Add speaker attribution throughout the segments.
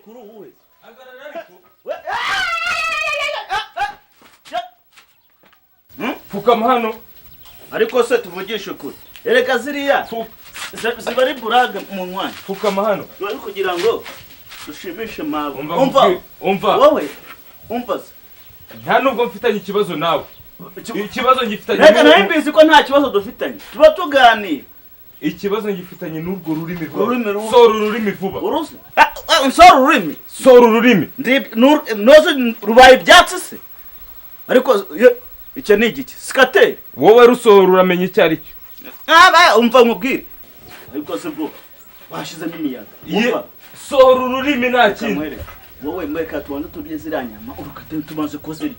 Speaker 1: Kuri uwuhe?
Speaker 2: Hagarara ariko. Pfukama hano.
Speaker 1: Ariko se tuvugishe ukuri, erega ziriya ziba ari burage mu mwanya.
Speaker 2: Pfukama hano.
Speaker 1: Biba ari kugira ngo dushimishe mawe.
Speaker 2: Umva.
Speaker 1: Umva.
Speaker 2: Umva.
Speaker 1: Wowe umva se.
Speaker 2: Nta nubwo mfitanye ikibazo nawe, ikibazo ngifitanye
Speaker 1: Reka, nawe mbizi ko nta kibazo dufitanye, tuba tuganira.
Speaker 2: Ikibazo ngifitanye n'urwo rurimi rwawe.
Speaker 1: Ururimi
Speaker 2: Sora ururimi vuba.
Speaker 1: Uruzi. Ah, ah, nsora ururimi?
Speaker 2: Sora ururimi.
Speaker 1: Noze rubaye ibyatsi se? Ariko icyo ni igiki sikateri?
Speaker 2: Wowe rusohora, uramenya icyo ari cyo.
Speaker 1: Ah, umva nkubwire, ariko se bwo washyizemo imiyaga? Umva.
Speaker 2: Sohora ururimi, nta kindi.
Speaker 1: Kamwereka wowe, mwereka tubanze turye ziriya nyama, urukate tumaze kuzirya.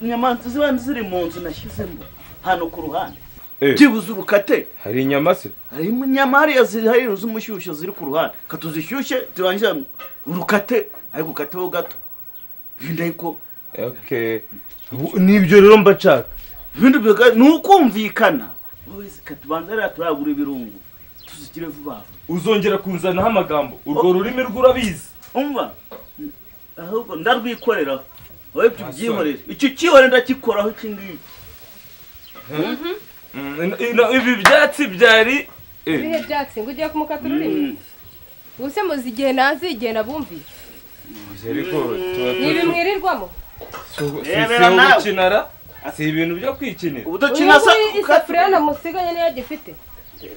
Speaker 1: Inyama ziba ziri mu nzu nashyizemo hano ku ruhande. Byibuze urukate.
Speaker 2: Hari inyama se?
Speaker 1: Hari inyama hariya ziri hariya z'umushyushyu ziri ku ruhande, katuzishyushye turangiza urukate, ariko ukateho gato ibindi, ariko
Speaker 2: Okay, nibyo rero mba nshaka.
Speaker 1: Ibindi ni ukumvikana. Wowe zikatubanza hariya, turagura ibirungo tuzigire vuba vuba.
Speaker 2: Uzongera kunzanaho amagambo, urwo rurimi rw'urabizi.
Speaker 1: Umva, ahubwo ndarwikoreraho, wowe ibyo ubyihorere, icyo ukihorere ndakikoraho iki ngiki.
Speaker 2: Ibi byatsi byari
Speaker 3: Ibihe byatsi ngo ugiye kumukata ururimi? Ubuse muzi igihe nazi, igihe nabumviye?
Speaker 2: Ariko tuba
Speaker 3: Ni ibi mwirirwamo?
Speaker 2: si
Speaker 1: Rebera nawe.
Speaker 2: Gukinara si ibintu byo kwikinira.
Speaker 1: Ubu
Speaker 3: Uyu
Speaker 1: dukina se?
Speaker 3: nguyu isafuriya namusiganye niyo agifite,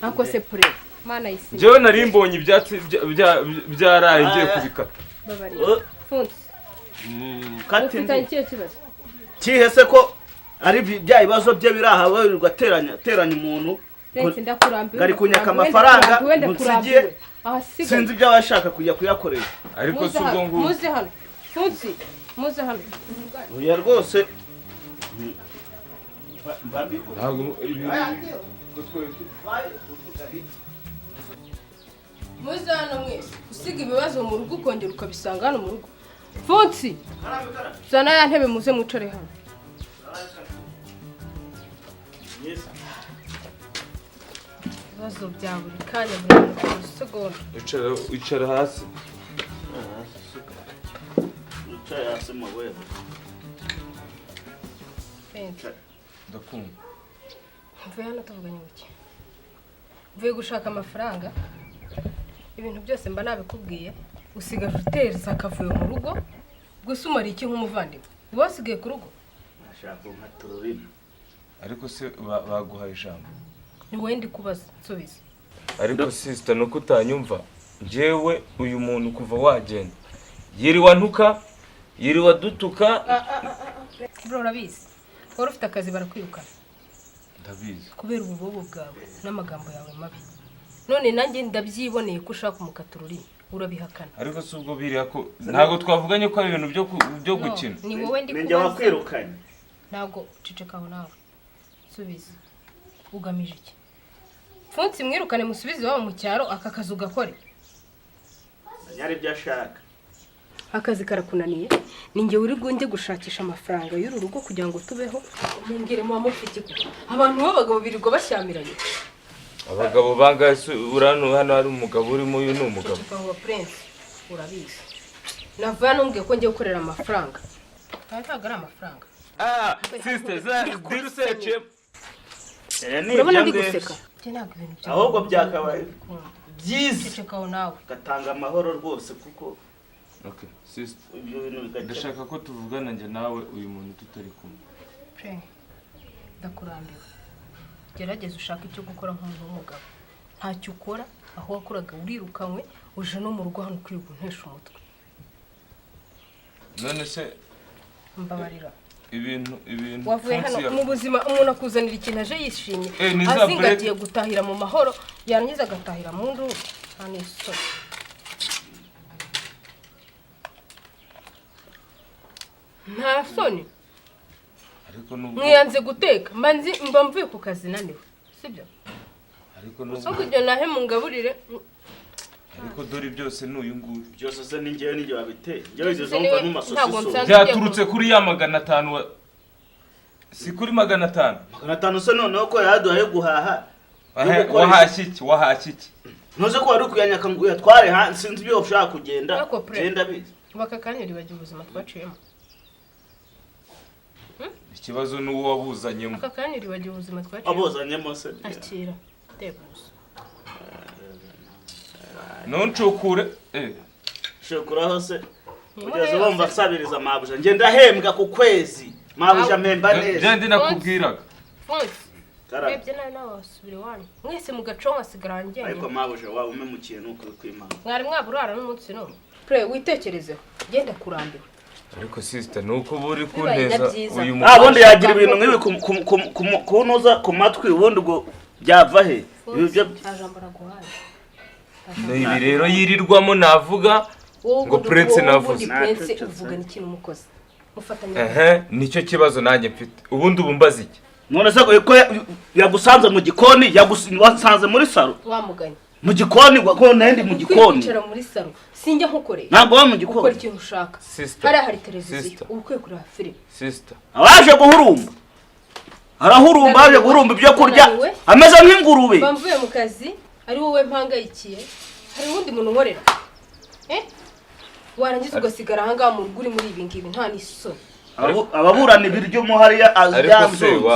Speaker 3: ako se pure mana yisi.
Speaker 2: Njyewe nari mbonye ibyatsi byaraye ngiye kubikata.
Speaker 3: Babarira. Funsi.
Speaker 1: Kati.
Speaker 3: Ufitanye ikihe kibazo?
Speaker 1: Kihe se ko ari bya bibazo bye biri aha, wirirwa ateranya ateranya umuntu?
Speaker 3: Prince, ndakurambiwe.
Speaker 1: Ngari kunyaka
Speaker 3: Ndakurambiwe,
Speaker 1: amafaranga,
Speaker 3: ndakurambiwe,
Speaker 1: ntusigiye.
Speaker 3: ndakurambiwe. Ahasigaye
Speaker 1: Sinzi ibyo aba ashaka kujya kuyakoresha.
Speaker 2: Ariko
Speaker 3: Muze
Speaker 2: si ubwo
Speaker 3: hano,
Speaker 2: ngubwo.
Speaker 3: muze hano Funsi, muze hano.
Speaker 1: Oya rwose.
Speaker 2: Ntabwo ibi
Speaker 3: Muze hano mwese. Usiga ibibazo mu rugo ukongera ukabisanga hano mu rugo. Funsi, zana ya ntebe, muze mwicare hano. Ibibazo bya buri kanya, buri segonda.
Speaker 2: Icara, icara hasi.
Speaker 1: Wicaye hasi mabuye.
Speaker 3: Prince.
Speaker 2: Ndakumva.
Speaker 3: Mvuye hano tuvuganye buke, mvuye gushaka amafaranga, ibintu byose mba nabikubwiye, usigaje uteza akavuyo mu rugo. Gusa umara iki nk'umuvandimwe? Uba wasigaye ku rugo.
Speaker 1: Ashaka nkata ururimi.
Speaker 2: Ariko se baguhaye ijambo?
Speaker 3: Ni wowe ndi kubaza, nsubiza.
Speaker 2: Ariko sister, nuko utanyumva. Njyewe uyu muntu kuva wagenda yiriwa ntuka, yiriwa dutuka.
Speaker 3: Bro, urabizi, wari ufite akazi barakwirukana.
Speaker 2: Ndabizi.
Speaker 3: Kubera ububobo bwawe n'amagambo yawe mabi. None nanjye ndabyiboneye ko ushaka kumukata ururimi, urabihakana.
Speaker 2: Ariko si ubwo biriya ko ntabwo twavuganye ko ari ibintu byo
Speaker 3: No,
Speaker 2: gukina.
Speaker 3: Ni wowe ndi
Speaker 1: Ni njye
Speaker 3: kubaza.
Speaker 1: wakwirukanye.
Speaker 3: Ntabwo, ceceka aho nawe, subiza. Ugamije iki? Funsi mwirukane, musubize iwabo mu cyaro, aka kazi ugakore.
Speaker 1: Menya ari ibyo ashaka.
Speaker 3: Akazi karakunaniye, ni njye uri bwunge gushakisha amafaranga y'uru rugo kugira ngo tubeho. Mumbwire, muba mufite iki? Abantu b'abagabo birirwa bashyamiranye.
Speaker 2: Abagabo bangahe se? Urano hano hari umugabo urimo, uyu ni umugabo.
Speaker 3: Ceceka aho Prince, urabizi, navuye hano umbwiye ko ngiye gukorera amafaranga. Aya ntabwo ari amafaranga.
Speaker 2: Ah, sister, za diruse.
Speaker 1: Ni
Speaker 3: Urabona
Speaker 1: ibyo
Speaker 3: ndi
Speaker 1: ngibyo.
Speaker 3: guseka. Njye ntabwo ibintu byawe
Speaker 1: Ahubwo byakabaye byiza.
Speaker 3: Ceceka aho nawe.
Speaker 1: Gatanga amahoro rwose kuko
Speaker 2: Okay, sister,
Speaker 1: ibyo bintu bigakemura.
Speaker 2: Ndashaka ko tuvugana njye nawe, uyu muntu tutari kumwe.
Speaker 3: Prince, ndakurambiwe. Gerageza ushake icyo gukora nk'umuntu w'umugabo. Ntacyo ukora, aho wakoraga urirukanywe, uje no mu rugo hano kwirirwa untesha umutwe.
Speaker 2: None se
Speaker 3: Mbabarira.
Speaker 2: ibintu
Speaker 3: Wavuye hano
Speaker 2: Funsi
Speaker 3: mu buzima, umuntu akuzanira ikintu aje yishimye,
Speaker 2: Ni za
Speaker 3: azingagiye gutahira mu mahoro, yarangiza agatahira mu nduru. Nta n'isoni. Nta soni.
Speaker 2: Ariko nubwo
Speaker 3: Mwiyanze guteka, mba nzi mba mvuye ku kazi naniwe, sibyo?
Speaker 2: Ariko nubwo
Speaker 3: Aho kugira nahe mungaburire.
Speaker 2: Ariko dore byose ni uyu nguyu.
Speaker 1: Byose se ni njyewe, ni njye wabiteye? Njyewe
Speaker 3: Byose
Speaker 1: izo
Speaker 3: se
Speaker 1: mva
Speaker 3: niwe-
Speaker 1: n'umasosi.
Speaker 3: Ntabwo nsanzwe.
Speaker 2: Byaturutse kuri ya 500 si kuri 500?
Speaker 1: 500 se noneho ko yaduhaye guhaha yo
Speaker 2: Wahe-
Speaker 1: gukoresha.
Speaker 2: Wahashye iki? Wahashye iki?
Speaker 1: Ntuze ko wari ukuyanyaka ngo uyatware hanze, sinzi ibyo ushaka kugenda.
Speaker 3: Ariko pre-
Speaker 1: Genda bizi.
Speaker 3: Baka kanya uribagiwe ubuzima twaciyemo.
Speaker 2: Ikibazo ni uwo wabuzanyemo.
Speaker 3: Aka kanya uribagiwe ubuzima twaciyemo.
Speaker 1: Abozanyemo se.
Speaker 3: Akira. Tebuza.
Speaker 2: Ntuncukure.
Speaker 1: Shukuraho se.
Speaker 3: Nimba
Speaker 1: Ugeze
Speaker 3: rero
Speaker 1: bumva nsabiriza mabuja. Njye ndahembwa ku kwezi. Mabuja mpemba neza.
Speaker 2: Bya nakubwiraga.
Speaker 3: Fonsi.
Speaker 1: Karame.
Speaker 3: Urebye nawe nawe wasubira iwanyu. Mwese mugaconga sigara
Speaker 1: Ariko
Speaker 3: njyenyine.
Speaker 1: mabuja waba umemukiye n'ukuri kw'Imana.
Speaker 3: Mwari mwaburara n'umunsi n'umwe. Pre witekerezeho. Genda kurambiwe.
Speaker 2: Ariko sister nuko uba uri
Speaker 3: Bibaye na
Speaker 2: kunteza
Speaker 3: byiza.
Speaker 2: uyu
Speaker 1: Ah, ubundi yagira
Speaker 3: Bwa
Speaker 1: ibintu
Speaker 3: bwoko.
Speaker 1: nk'ibi kunoza ku matwi, ubundi ubwo byava he? Ibi byo
Speaker 3: Nta jambo naguhaye.
Speaker 2: Ni ibi rero yirirwamo navuga
Speaker 3: Wowe
Speaker 2: ngo
Speaker 3: ubundi-
Speaker 2: Prince
Speaker 3: wowe
Speaker 2: navuze.
Speaker 3: ubundi Prince
Speaker 1: Nacecetse.
Speaker 3: uvugana ikintu umukozi. Mufatanya.
Speaker 2: Ehe, nicyo kibazo nanjye mfite. Ubundi ubu mbaza iki?
Speaker 1: None se ko yagusanze mu gikoni, yagusanze muri salo?
Speaker 3: Wamuganye.
Speaker 1: Mu gikoni, ko nari mu gikoni.
Speaker 3: Kwicara muri salo. Sinjya nkukoreye.
Speaker 1: Ntabwo wa mu
Speaker 3: Ukora
Speaker 1: gikoni.
Speaker 3: ikintu ushaka.
Speaker 2: Sister.
Speaker 3: Hariya hari televiziyo.
Speaker 2: Sister.
Speaker 3: Uba ukwiye kureba filime.
Speaker 2: Sister.
Speaker 1: Abaje guhurumba. Arahurumba, aje guhurumba ibyo kurya.
Speaker 3: Naniwe.
Speaker 1: Ameze nk'ingurube.
Speaker 3: Mba mvuye mu kazi ari wowe mpangayikiye. Hari uwundi muntu nkorera. Eh? Warangiza ugasigara aha ngaha mu rugo uri muri ibi ngibi nta n'isoni.
Speaker 1: Ababurana ibiryo mo hariya
Speaker 2: Ariko se
Speaker 1: azyanzonze.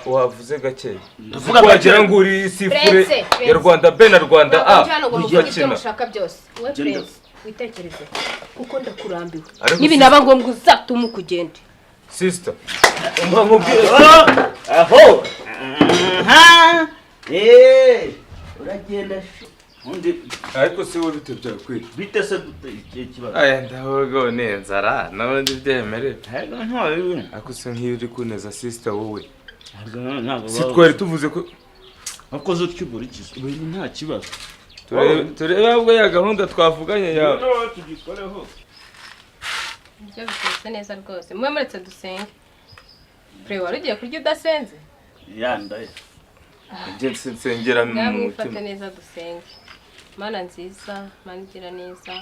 Speaker 2: wavuze gake.
Speaker 1: Ndavuga
Speaker 2: Wagira
Speaker 1: gake.
Speaker 2: ngo uri isifure
Speaker 3: Prince,
Speaker 2: ya
Speaker 3: Prince.
Speaker 2: Rwanda B na Rwanda A.
Speaker 3: Ntabwo njya hano ngo muvuge ibyo
Speaker 2: Ugakina.
Speaker 3: mushaka byose. Wowe
Speaker 1: Genda.
Speaker 3: Prince witekereze kuko ndakurambiwe.
Speaker 2: Ariko
Speaker 3: Nibi naba ngombwa uzatuma ukugende.
Speaker 2: Sister. Umva nkubwire.
Speaker 1: Aho. Aha. Eh. Uragenda. Undi
Speaker 2: Ariko se wowe bite byakwira?
Speaker 1: bite se gute iki kibazo?
Speaker 2: Aya ndavuga ni inzara n'abandi byemerewe.
Speaker 1: Ntabwo ntabwo.
Speaker 2: Ariko se nk'iyo uri kuneza sister wowe.
Speaker 1: Ntabwo
Speaker 2: Si twari tuvuze ko
Speaker 1: wakoze utyo uburikiza. Ibintu nta kibazo.
Speaker 2: turebe ahubwo ya gahunda twavuganye yawe.
Speaker 1: Tugikoreho.
Speaker 3: Ibyo bitetse neza rwose. Mwe muretse dusenge. Pre wari ugiye kurya udasenze?
Speaker 1: Yandaye.
Speaker 2: Njye nsengera mu
Speaker 3: Ngaho mwifate
Speaker 2: mutima.
Speaker 3: neza dusenge. Mana nziza, Mana igira neza,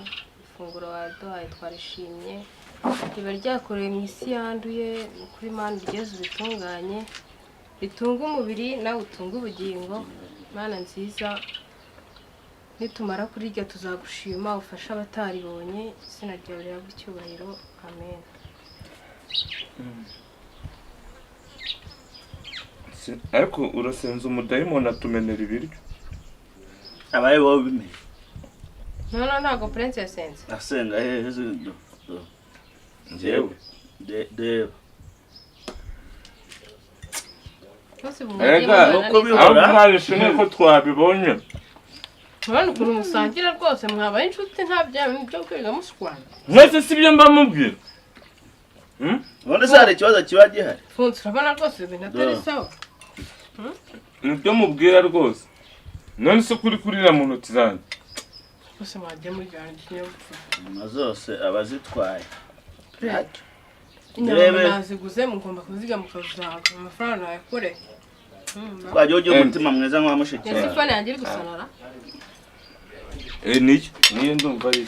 Speaker 3: ifunguro waduhaye twarishimye. Riba ryakorewe mu isi yanduye, ni ukuri Mana ugeze ubitunganye. Ritunga umubiri nawe utunge ubugingo. Mana nziza, nitumara kurirya tuzagushima, ufashe abataribonye, izina ryawe rihabwe icyubahiro. Amen.
Speaker 2: Ariko urasenza umudayimoni atumenera ibiryo.
Speaker 1: Abaye wowe bimenye.
Speaker 3: None ntabwo Prince yasenze.
Speaker 1: Asenga hehe se?
Speaker 2: Njyewe.
Speaker 1: Deba.
Speaker 3: Bose
Speaker 2: Erega,
Speaker 1: nuko bihora.
Speaker 2: ahubwo mwabishimye ko twabibonye.
Speaker 3: Murabona ukuntu musangira rwose mwabaye inshuti nta bya bintu byo kwiga mushwana.
Speaker 2: Mwese si byo mba mubwira.
Speaker 1: Ubundi se hari ikibazo kiba gihari?
Speaker 3: Funze urabona rwose ibintu atari
Speaker 1: Da.
Speaker 3: sawa.
Speaker 2: Nibyo mubwira rwose. None se kuri kurira mu ntoki zanjye.
Speaker 3: Rwose mwagiye mujyana ikinyabupfura.
Speaker 1: Inyama zose abazitwaye.
Speaker 3: Inyama
Speaker 1: Rebe.
Speaker 3: naziguze mugomba kuziga mukazaga amafaranga nayakoreye.
Speaker 1: Twajya ugira umutima mwiza nka mushiki
Speaker 3: Ese
Speaker 1: wawe.
Speaker 3: ifone yanjye iri gusanara?
Speaker 2: Niyo. Niyo ndumva ari.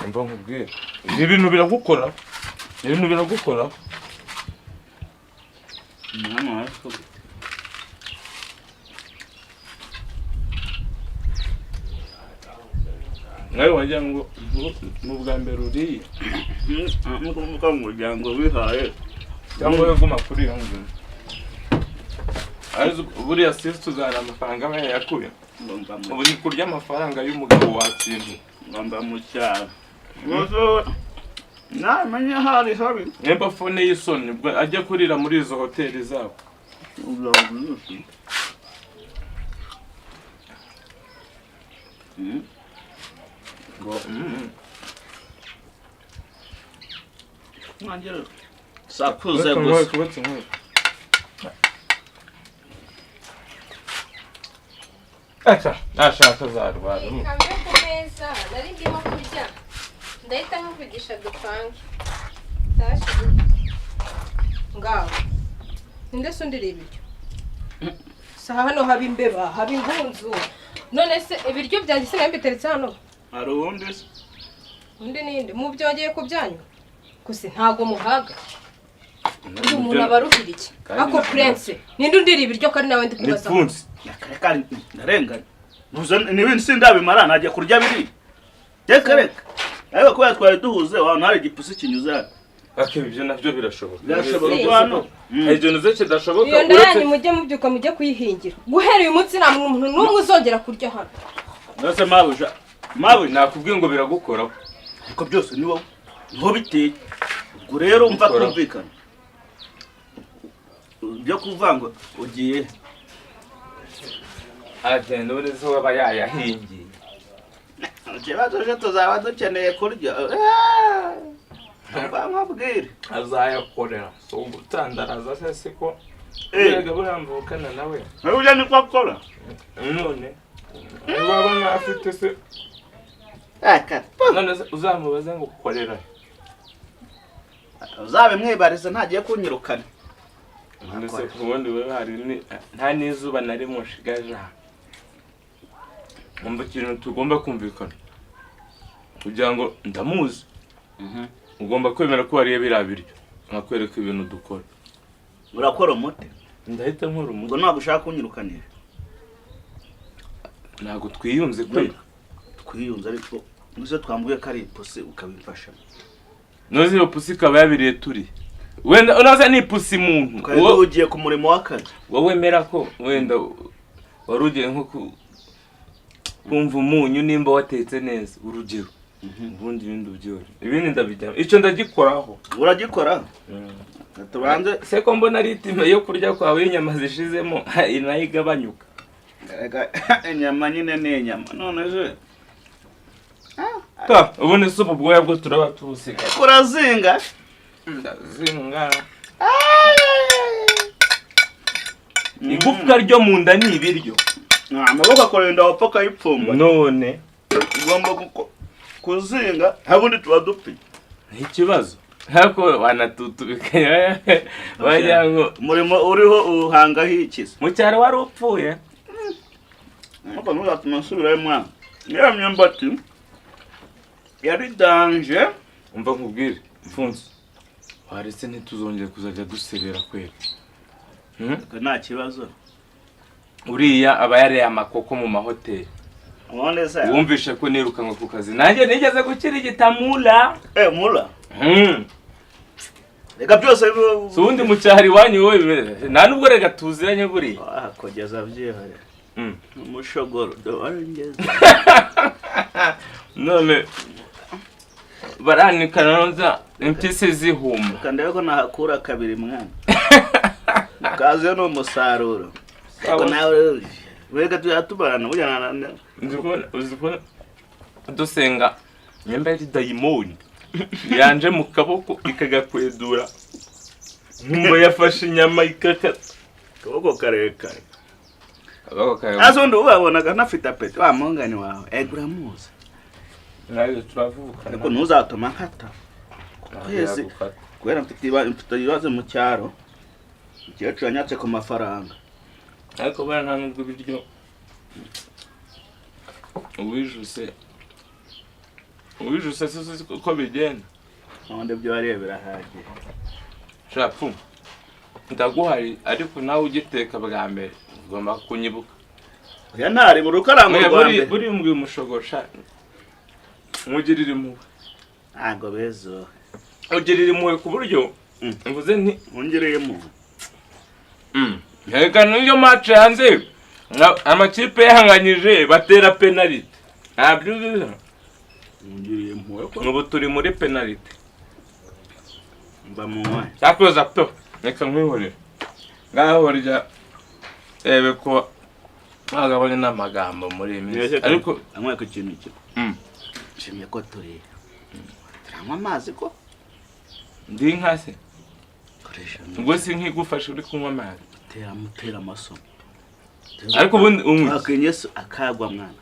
Speaker 2: Mva nkubwire. Ibi bintu biragukora. Ibintu biragukora.
Speaker 1: Mwana wawe ko gute?
Speaker 2: Nawe wagira ngo ni ubwa mbere uriye.
Speaker 1: Nuko muka mu muryango wihaye.
Speaker 2: Cyangwa wowe guma kuri iyo ngiyo. Ariko buriya sisi tuzana amafaranga aba yayakuye.
Speaker 1: Ngomba mu
Speaker 2: Ubu ni kurya amafaranga y'umugabo watsinze.
Speaker 1: ngomba mu cyaro. Namenye hari habi.
Speaker 2: Nimba fone y'isoni ubwo ajya kurira muri izo hoteli zabo.
Speaker 1: Sakuze gusa.
Speaker 2: Aca, nashaka azarwara.
Speaker 3: Kambe ku meza nari ndimo kurya. Ndahita nkuvugisha dupange. Ndashize. Ngaho. Ninde se undiriye ibiryo? Saha hano haba imbeba, haba ingunzu. None se ibiryo byanjye sinari mbiteretse hano?
Speaker 1: Hari uwundi se?
Speaker 3: Undi ninde? Mubyongeye ku byanyu? Gusa ntabwo muhaga. Uyu muntu aba aruhira iki?
Speaker 2: Kandi
Speaker 3: Ako Prince, ninde undira ibiryo ko ari nawe ndi
Speaker 2: Ni
Speaker 3: kubaza?
Speaker 2: Pfunsi.
Speaker 1: Reka, ndarengana. Ntuze n'ibindi sindabimara, najya kurya biri. Reka reka. Ariko kubera twari duhuze, ahantu hari igipusi kinyuze hano.
Speaker 2: Ariko ibyo nabyo birashoboka.
Speaker 1: Birashoboka ko hano.
Speaker 2: Hari ikintu uzi kidashoboka
Speaker 3: Iyo nda
Speaker 2: uretse
Speaker 3: yanyu, mujye mubyuka mujye kuyihingira. Guhera uyu munsi nta muntu n'umwe uzongera kurya hano.
Speaker 1: Mbese mabuja, mabuja.
Speaker 2: Nakubwiye ngo biragukoraho.
Speaker 1: Ariko byose ni wowe. Niho biteye. Ubwo rero umva,
Speaker 2: Gukora.
Speaker 1: twumvikana. Ibyo kuvuga ngo ugiye
Speaker 2: Agenda ubundi se waba yayahingiye?
Speaker 1: Ikibazo cyo tuzaba dukeneye kurya. Mva nkubwire.
Speaker 2: Azayakorera si ugutandaraza se, siko?
Speaker 1: Eh.
Speaker 2: Erega buriya mvukana nawe.
Speaker 1: Burya niko akora.
Speaker 2: None waba nk'afite se?
Speaker 1: Aka.
Speaker 2: None se uzamubaze ngo ukorera?
Speaker 1: Uzabimwibariza, ntagiye kunyirukana.
Speaker 2: None se ubundi wewe hari nta n'izuba na rimwe ushigaje aha? Umva, ikintu tugomba kumvikana, kugira ngo ndamuzi, ugomba kwemera ko wariye biriya biryo, nkakwereka ibintu dukora.
Speaker 1: Urakora umuti?
Speaker 2: Ndahita nkora umuti.
Speaker 1: Ubwo ntabwo ushaka kunyirukanira?
Speaker 2: Ntabwo twiyunze kwe.
Speaker 1: Twiyunze, ariko nizo twambuye ko ari ipusi, ukabimfashamo.
Speaker 2: Noze iyo pusi ikaba yabiriye turi, wenda unaze ni ipusi muntu.
Speaker 1: Twari tugiye ku murimo w'akazi.
Speaker 2: Wowe wemera ko wenda wari ugiye nko kumva umunyu nimba watetse neza, urugero, ubundi ibindi ubyore, ibindi ndabijyamo, icyo ndagikoraho.
Speaker 1: Uragikora, tubanze.
Speaker 2: Se ko mbona ari itime yo kurya kwawe y'inyama zishizemo nayo igabanyuka?
Speaker 1: Erega inyama nyine ni inyama, none se?
Speaker 2: Ta, ubundi si ubu bwoya bwo turaba tubusiga.
Speaker 1: Urazinga.
Speaker 2: Ndazinga. Igufwa ryo mu nda ni ibiryo.
Speaker 1: Amaboko akurinda wapfa ukayipfumba.
Speaker 2: None
Speaker 1: Ugomba kuzinga, ubundi tuba dupfuye.
Speaker 2: Ni ikibazo, ariko wanatutubika wagira ngo
Speaker 1: Umurimo uriho uhangaho ikiza.
Speaker 2: Mu cyaro wari upfuye.
Speaker 1: Ariko ntuzatuma nsubirayo mwana, ya myumbati yari danger.
Speaker 2: Umva nkubwire mfunze, waretse ntituzongere kuzajya duserera kwera?
Speaker 1: Nta kibazo.
Speaker 2: Uriya aba yariye amakoko mu mahoteli.
Speaker 1: Ubundi se
Speaker 2: Wumvishe ko nirukanwe ku kazi, nanjye nigeze gukirigita mura.
Speaker 1: Eh, mura. Reka byose
Speaker 2: Si ubundi mu cyaro iwanyu wowe nta nubwo rega tuziranye buriya.
Speaker 1: Ah, kugeza byihore. Umushogoro dore ngeze.
Speaker 2: None baranika noza impyisi zihuma.
Speaker 1: Reka ndebe ko nahakura kabiri mwana, kaziyo ni umusaruro. Ariko nawe reka tujya tubarana burya
Speaker 2: Uzi kubona dusenga imyenda yari dayimoni yanje mu kaboko ikagakwedura, nkumva yafashe inyama ikakata.
Speaker 1: Akaboko karekare.
Speaker 2: Akaboko kawe.
Speaker 1: Hasi undi ubabonaga ntafite appétit, wa mungani wawe ego uramuzi.
Speaker 2: Nawe turavukana.
Speaker 1: Ariko ntuzatuma nkata kwezi.
Speaker 2: Yagufata.
Speaker 1: Kubera mfite ibibazo mu cyaro, umukecuru yanyatse ku mafaranga.
Speaker 2: Ariko buriya nta nubwo ibiryo uwijuse, uwijuse si uzi uko bigenda.
Speaker 1: Ubundi ibyo wariye birahagije.
Speaker 2: Shapfu, ndaguhaye, ariko nawe ugiteka bwa mbere ugomba kunyibuka.
Speaker 1: Oya, ntari mu rukarango
Speaker 2: Oya,
Speaker 1: rwa mbere.
Speaker 2: Buriya umbwiye umushogosha nkugirira impuhwe.
Speaker 1: Ntabwo bezo.
Speaker 2: Ugirira impuhwe ku buryo mvuze nti
Speaker 1: Ungiriyemo.
Speaker 2: Reka n'iyo match hanze amakipe yahanganyije batera penalty, ntabyo uzi?
Speaker 1: Ungiriye impuhwe ko
Speaker 2: Ubu turi muri penalty.
Speaker 1: Mba mu mwanya.
Speaker 2: Cyakoza to reka nkwihorere, ngaho rya rebe ko mwagabanye n'amagambo muri iyi minsi, ariko
Speaker 1: Anywa ku kintu kimwe. Nshimye ko turi turanywa amazi ko
Speaker 2: Ndi inka se?
Speaker 1: Koresha.
Speaker 2: Ubwo si nkigufasha uri kunywa amazi?
Speaker 1: Mutera, mutera amasomo.
Speaker 2: Ariko ubundi unywa iki?
Speaker 1: Twakwinye se akagwa mwana.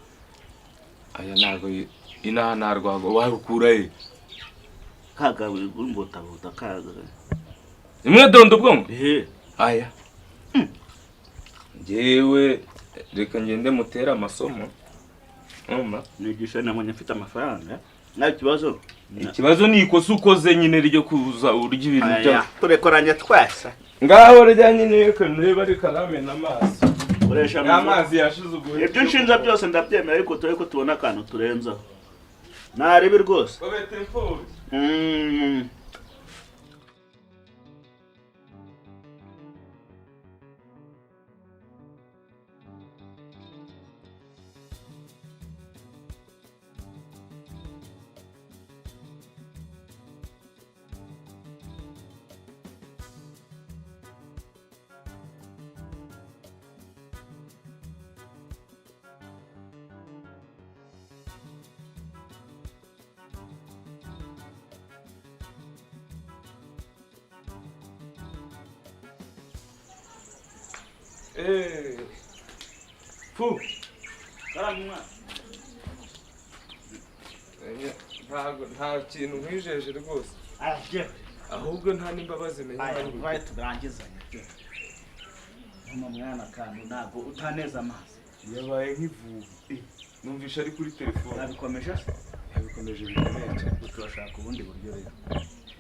Speaker 2: Aya ntabwo inaha nta rwago warukura he?
Speaker 1: Kaga imbutabuta kaga.
Speaker 2: Imwe dondo ubwonko.
Speaker 1: Eh.
Speaker 2: Aya njyewe reka ngende mutere amasomo, urumva?
Speaker 1: Nigisha, nabonye mfite amafaranga. Nta kibazo.
Speaker 2: Ikibazo ni ikosa ukoze nyine ryo kuza urya ibintu bya
Speaker 1: Turekoranye twese.
Speaker 2: Ngaho rya nyine reka nurebe, ariko aramena amaso.
Speaker 1: Koresha
Speaker 2: Amazi yashize ubwo.
Speaker 1: Ibyo nshinja byose ndabyemera, ariko turi ko tubona akantu turenzaho. Narebe rwose.
Speaker 2: Babete imfubyi. Eh. Fu.
Speaker 1: Karamwa.
Speaker 2: Ntago nta kintu nkwijeje rwose.
Speaker 1: Aje.
Speaker 2: Ahubwo nta n'imbabazi menya.
Speaker 1: Aya, vaye turangizanye. Mama mwana kantu ntago utaneza amazi.
Speaker 2: Yabaye nk'ivubu. Numvisha ari kuri telefone.
Speaker 1: Nabikomeje se?
Speaker 2: Yabikomeje bikomeye cyane.
Speaker 1: Turashaka ubundi buryo rero.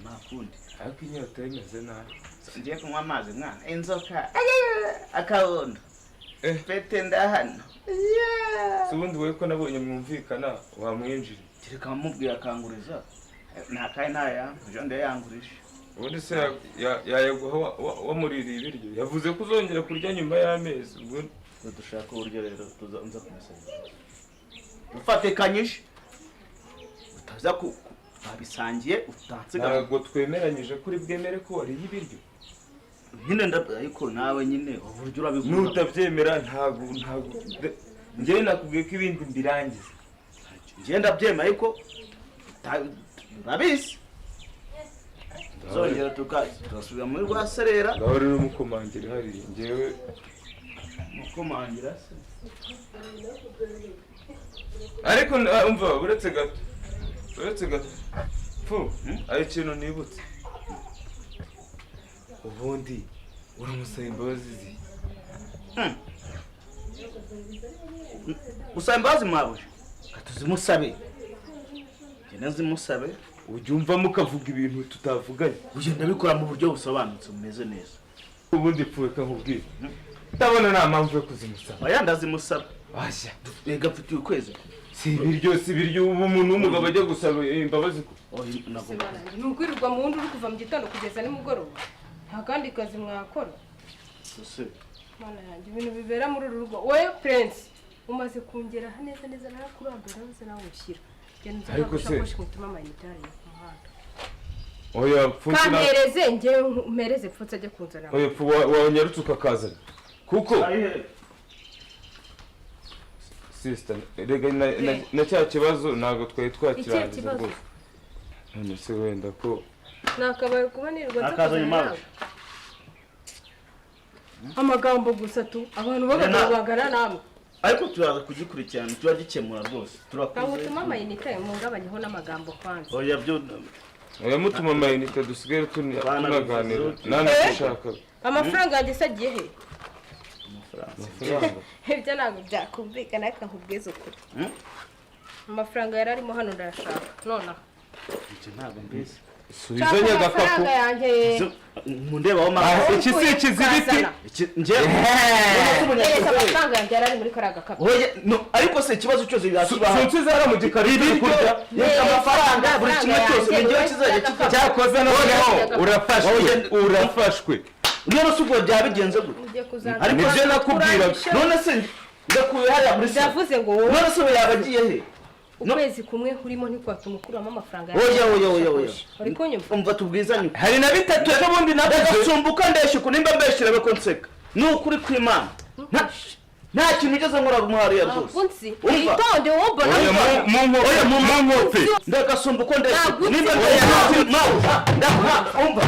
Speaker 1: Nta kundi.
Speaker 2: Ariko inyota imeze nabi.
Speaker 1: Ngiye kunywa amazi mwana. Inzoka. Akabondo. Pete ndahano.
Speaker 2: Si ubundi wowe ko nabonye mwumvikana wamwinjira.
Speaker 1: Kereka mubwiye akanguriza. Ntakaye ntaya, ejo ndayangurije.
Speaker 2: Ubundi se yayaguha wamuririye ibiryo. Yavuze ko uzongera kurya nyuma y'amezi. Ubwo
Speaker 1: dushaka uburyo rero tuza kumusaba. Ufatikanyije. Utaza ku babisangiye utansiga.
Speaker 2: Ntabwo twemeranyije kuri bwemere ko wariye ibiryo.
Speaker 1: Nyine ariko nawe nyine uburyo urabivuga.
Speaker 2: Nutabyemera ntabwo njyewe nakubwiye ko ibindi mbirangiza.
Speaker 1: Njye ndabyemera ariko urabizi. Tuzongera tugasubira muri rwa serera.
Speaker 2: Ngaho rero mukomangira hariya njyewe
Speaker 1: mukomangira se.
Speaker 2: Ariko umva uretse gato. Uretse gato. Fu, ari ikintu nibutse. Ubundi uramusaba imbabazi zi.
Speaker 1: Usaba imbabazi mwabuze. Katuzimusabe. Njye nazimusabe.
Speaker 2: Ujya umva mukavuga ibintu tutavuganye.
Speaker 1: Ugenda bikora mu buryo busobanutse bumeze neza.
Speaker 2: Ubundi pfuye kankubwira. Ndabona nta mpamvu yo kuzimusaba.
Speaker 1: Oya ndazimusaba.
Speaker 2: Ashya.
Speaker 1: Rega mfite ukwezi.
Speaker 2: Si ibiryo, si ibiryo ubu umuntu w'umugabo ajya gusaba imbabazi ko.
Speaker 1: Oya nagomba.
Speaker 3: Ni ukwirirwa mu wundi uri kuva mu gitondo kugeza nimugoroba. Nta kandi kazi mwakora.
Speaker 1: Se.
Speaker 3: Mana yanjye ibintu bibera muri uru rugo. Wowe Prince umaze kungera neza neza narakurambira nabuze nawe ushyira. Genda
Speaker 2: Ariko se
Speaker 3: uzakoresha mutuma amayinite ku muhanda.
Speaker 2: Oya pfunsi na
Speaker 3: Kampereze njye mpereze pfunsi ajye kunzana.
Speaker 2: Oya pfu wanyarutse ukakazana. Kuko sister rega na cya kibazo ntabwo twari twakirangiza rwose. None se wenda ko
Speaker 3: nakabaye kuba nirirwa
Speaker 1: Nakazanye mawe.
Speaker 3: Amagambo gusa tu abantu b'abagabo bagana namwe.
Speaker 1: Ariko turaza kugikurikirana turagikemura rwose. Turakuze.
Speaker 3: Mutuma amayinite mungabanyeho n'amagambo kwanza.
Speaker 1: Oya byo
Speaker 2: oya mutuma amayinite dusigaye tunaganira. Nanagushaka.
Speaker 3: Amafaranga yanjye se agiye he?
Speaker 2: Amafaranga.
Speaker 3: Ibyo ntabwo byakumvikana ariko nkubwize ukuri. Amafaranga yari arimo hano ndayashaka nonaha.
Speaker 1: Icyo ntabwo mbizi.
Speaker 2: Subizanye agakapu.
Speaker 3: Amafaranga yanjye.
Speaker 1: Mundeba aho mama.
Speaker 2: Iki si ikizibiti.
Speaker 1: Iki nje.
Speaker 3: Amafaranga yanjye yari ari muri kariya gakapu.
Speaker 1: Oya no ariko se ikibazo cyose yasubaha.
Speaker 2: Sunsize hara mu gikari
Speaker 1: ibiryo. Amafaranga buri kimwe cyose n'igihe kizajya kikajya.
Speaker 2: Cyakoze noneho urafashwe. Urafashwe.
Speaker 1: None se ubwo byabigenze gute?
Speaker 2: Ariko nibyo nakubwira.
Speaker 1: None se ndakuye hariya muri se.
Speaker 3: Ndavuze ngo wowe.
Speaker 1: None se yabagiye he?
Speaker 3: Ukwezi kumwe urimo ntikwatuma ukuramo amafaranga.
Speaker 1: Oya oya oya oya.
Speaker 3: Uri kunyumva?
Speaker 1: Umva tubwizanye.
Speaker 2: Hari na bitatu ejo bundi
Speaker 1: nagasumbuka ndeshye uku nimba mbeshyira beko nseka. Ni ukuri kw'Imana. Nta kintu ugeze nkora mu hariya rwose.
Speaker 3: Witonde wowe mbona.
Speaker 2: Oya mu nkope.
Speaker 1: Ndagasumbuka ndeshye. Nimba mbeshyira umva.